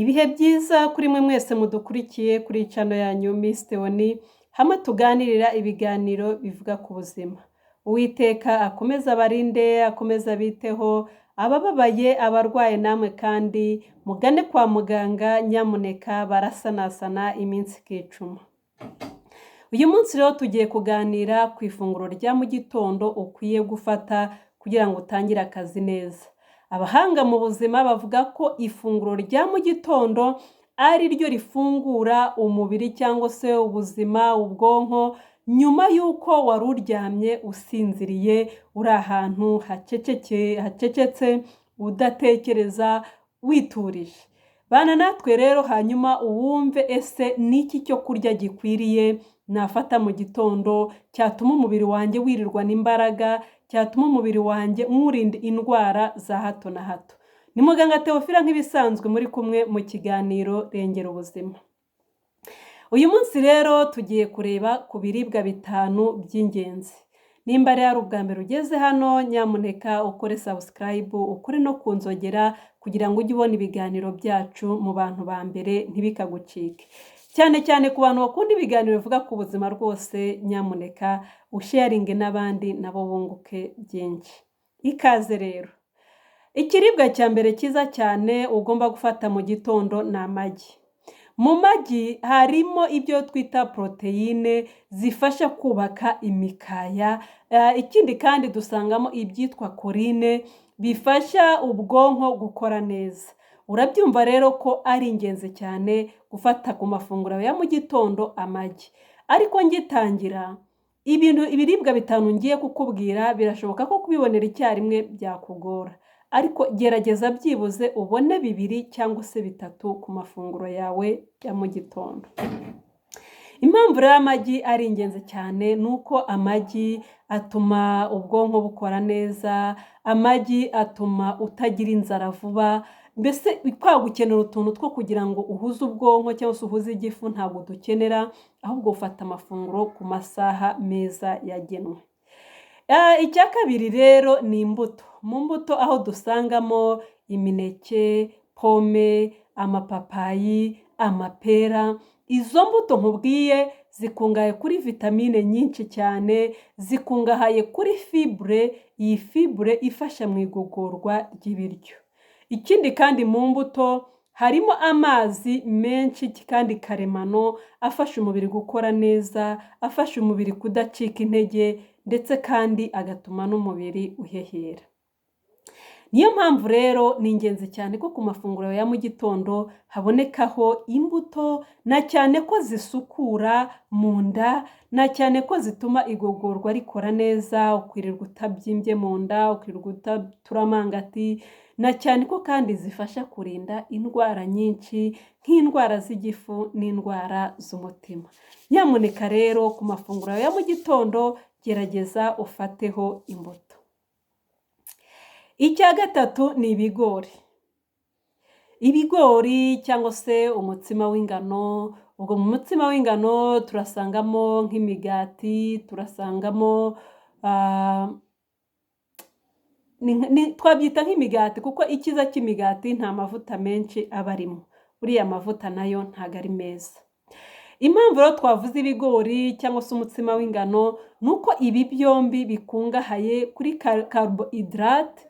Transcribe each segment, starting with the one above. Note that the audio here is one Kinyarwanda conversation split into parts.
Ibihe byiza kuri mwe mwese mudukurikiye kuri channel yanyu Miss Theoni, hamwe tuganirira ibiganiro bivuga ku buzima. Uwiteka akomeze abarinde, akomeze abiteho, abababaye, abarwaye namwe kandi mugane kwa muganga, nyamuneka barasanasana iminsi ikicuma. Uyu munsi rero tugiye kuganira ku ifunguro rya mu gitondo ukwiye gufata kugira ngo utangire akazi neza. Abahanga mu buzima bavuga ko ifunguro rya mu gitondo ari ryo rifungura umubiri cyangwa se ubuzima, ubwonko, nyuma y'uko wari uryamye usinziriye, uri ahantu hacecetse, udatekereza, witurije. Bana natwe rero hanyuma uwumve ese ni iki cyo kurya gikwiriye nafata mu gitondo cyatuma umubiri wanjye wirirwana imbaraga, cyatuma umubiri wanjye nywurinda indwara za hato na hato. Ni muganga Theophile nk'ibisanzwe muri kumwe mu kiganiro Rengera Ubuzima. Uyu munsi rero tugiye kureba ku biribwa 5 by'ingenzi. Nimba rero ari ubwa mbere ugeze hano, nyamuneka ukore subscribe, ukore no ku nzogera kugira ngo ujye ubona ibiganiro byacu mu bantu ba mbere ntibikagucike. Cyane cyane ku bantu bakunda ibiganiro bivuga ku buzima rwose, nyamuneka usharinge n'abandi nabo bunguke byinshi. Ikaze rero. Ikiribwa cya mbere cyiza cyane ugomba gufata mu gitondo ni amagi. Mu magi harimo ibyo twita poroteyine zifasha kubaka imikaya, ikindi kandi dusangamo ibyitwa choline bifasha ubwonko gukora neza. Urabyumva rero ko ari ingenzi cyane gufata ku mafunguro ya mu gitondo amagi. Ariko ngitangira, ibiribwa 5 ngiye kukubwira birashoboka ko kubibonera icyarimwe byakugora. Ariko gerageza byibuze ubone 2 cyangwa se 3 ku mafunguro yawe ya mu gitondo. Impamvu rero amagi ari ingenzi cyane ni uko amagi atuma ubwonko bukora neza, amagi atuma utagira inzara vuba, mbese kwa gukenera utuntu two kugira ngo uhuze ubwonko cyangwa se uhuze igifu ntabwo dukenera, ahubwo ufata amafunguro ku masaha meza yagenwe. Icya kabiri rero ni imbuto. Mu mbuto aho dusangamo imineke, pome, amapapayi, amapera, izo mbuto nkubwiye zikungahaye kuri vitamine nyinshi cyane, zikungahaye kuri fibre, iyi fibre ifasha mu igogorwa ry'ibiryo. Ikindi kandi mu mbuto harimo amazi menshi kandi karemano afasha umubiri gukora neza, afasha umubiri kudacika intege ndetse kandi agatuma n'umubiri uhehera. Niyo mpamvu rero ni ingenzi cyane ko ku mafunguro ya mu gitondo habonekaho imbuto, na cyane ko zisukura mu nda, na cyane ko zituma igogorwa rikora neza, ukirirwa utabyimbye mu nda, ukirirwa utatura amangati, na cyane ko kandi zifasha kurinda indwara nyinshi nk'indwara z'igifu n'indwara z'umutima. Nyamuneka rero ku mafunguro ya mu gitondo gerageza ufateho imbuto. Icya gatatu ni ibigori. Ibigori cyangwa se umutsima w'ingano, ubwo mu mutsima w'ingano turasangamo nk'imigati, turasangamo twabyita nk'imigati kuko icyiza cy'imigati nta mavuta menshi aba arimo. Buriya amavuta nayo ntabwo ari meza. Impamvu rero twavuze ibigori cyangwa se umutsima w'ingano ni uko ibi byombi bikungahaye kuri carbohydrate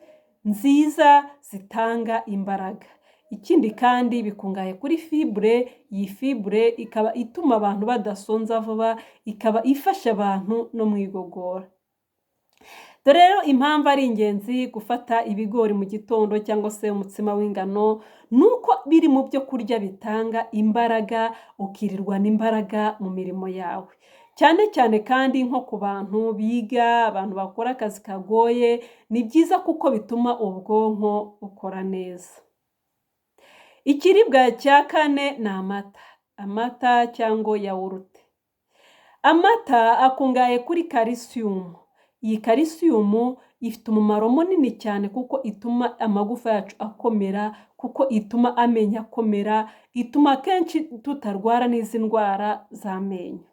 nziza zitanga imbaraga. Ikindi kandi bikungahaye kuri fibre, iyi fibre ikaba ituma abantu badasonza vuba, ikaba ifasha abantu no mu igogora. Dore rero impamvu ari ingenzi gufata ibigori mu gitondo cyangwa se umutsima w'ingano, ni uko biri mu byo kurya bitanga imbaraga, ukirirwana imbaraga mu mirimo yawe. Cyane cyane kandi nko ku bantu biga, abantu bakora akazi kagoye, ni byiza kuko bituma ubwonko bukora neza. Ikiribwa cya kane ni amata. Amata cyangwa yawurute. Amata akungahaye kuri kalisiyumu. Iyi kalisiyumu ifite umumaro munini cyane kuko ituma amagufa yacu akomera, kuko ituma amenyo akomera, ituma akenshi tutarwara n'izi ndwara z'amenyo.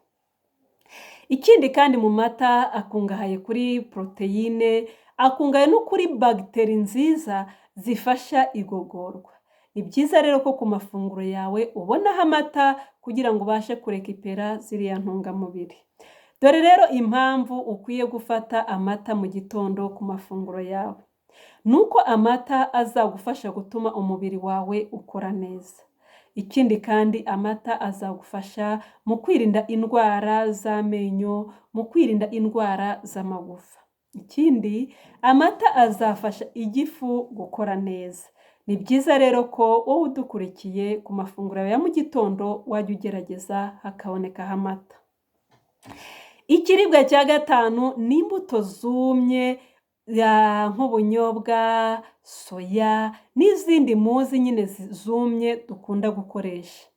Ikindi kandi mu mata akungahaye kuri poroteyine, akungahaye no kuri bagiteri nziza zifasha igogorwa. Ni byiza rero ko ku mafunguro yawe ubonaho amata kugira ngo ubashe kurekipera ziriya ntungamubiri. Dore rero impamvu ukwiye gufata amata mu gitondo ku mafunguro yawe. Ni uko amata azagufasha gutuma umubiri wawe ukora neza. Ikindi kandi amata azagufasha mu kwirinda indwara z'amenyo, mu kwirinda indwara z'amagufa. Ikindi amata azafasha igifu gukora neza. Ni byiza rero ko wowe udukurikiye ku mafunguro yawe ya mu gitondo wajya ugerageza hakabonekaho amata. Ikiribwa cya gatanu ni imbuto zumye nk'ubunyobwa, soya n'izindi muzi nyine zumye dukunda gukoresha.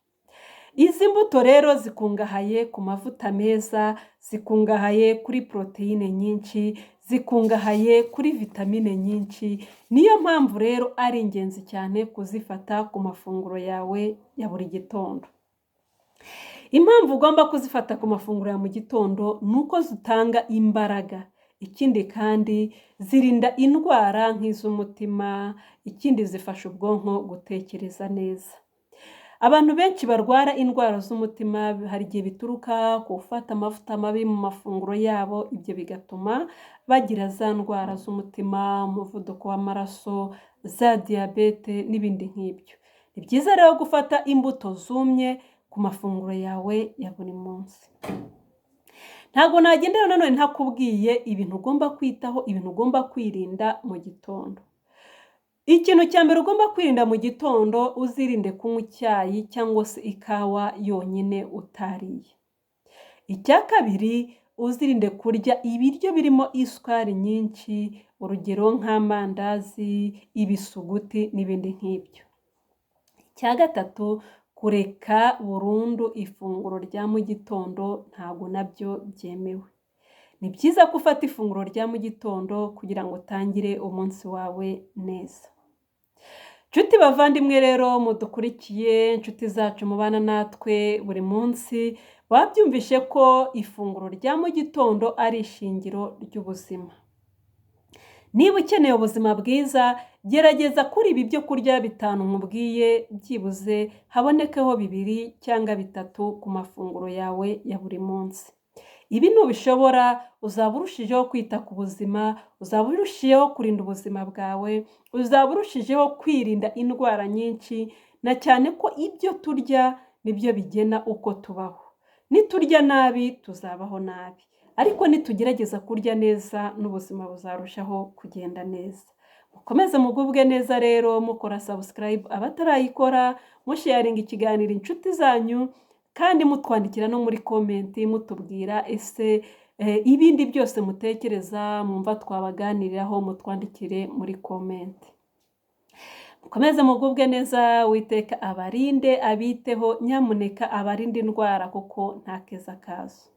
Izi mbuto rero zikungahaye ku mavuta meza, zikungahaye kuri poroteyine nyinshi, zikungahaye kuri vitamine nyinshi, niyo mpamvu rero ari ingenzi cyane kuzifata ku mafunguro yawe ya buri gitondo. Impamvu ugomba kuzifata ku mafunguro ya mu gitondo ni uko zitanga imbaraga. Ikindi kandi zirinda indwara nk'iz'umutima, ikindi zifasha ubwonko gutekereza neza. Abantu benshi barwara indwara z'umutima hari igihe bituruka ku gufata amavuta mabi mu mafunguro yabo, ibyo bigatuma bagira za ndwara z'umutima, umuvuduko w'amaraso, za diyabete n'ibindi nk'ibyo. Ni byiza rero gufata imbuto zumye ku mafunguro yawe ya buri munsi. Ntabwo nagendera nanone ntakubwiye ibintu ugomba kwitaho, ibintu ugomba kwirinda mu gitondo. Ikintu cya mbere ugomba kwirinda mu gitondo, uzirinde kunywa icyayi cyangwa se ikawa yonyine utariye. Icya kabiri, uzirinde kurya ibiryo birimo isukari nyinshi, urugero nk'amandazi, ibisuguti n'ibindi nk'ibyo. Icya gatatu, kureka burundu ifunguro rya mu gitondo ntabwo nabyo byemewe. Ni byiza ko ufata ifunguro rya mu gitondo kugira ngo utangire umunsi wawe neza. Nshuti bavandimwe rero mudukurikiye, inshuti zacu mubana natwe buri munsi, babyumvishe ko ifunguro rya mu gitondo ari ishingiro ry'ubuzima. Niba ukeneye ubuzima bwiza, gerageza kuri ibi byo kurya bitanu nkubwiye, byibuze habonekeho bibiri cyangwa bitatu ku mafunguro yawe ya buri munsi. Ibi nubishobora uzaba urushijeho kwita ku buzima, uzaba urushijeho kurinda ubuzima bwawe, uzaba urushijeho kwirinda indwara nyinshi, na cyane ko ibyo turya nibyo bigena uko tubaho. Niturya nabi tuzabaho nabi, ariko nitugerageza kurya neza n'ubuzima buzarushaho kugenda neza. Mukomeze mugubwe neza rero mukora subscribe abatarayikora, musharinga ikiganiro inshuti zanyu, kandi mutwandikira no muri comment mutubwira ese ibindi byose mutekereza mwumva twabaganiriraho, mutwandikire muri comment. Mukomeze mugubwe neza, Uwiteka abarinde, abiteho, nyamuneka abarinde indwara kuko nta keza kazo.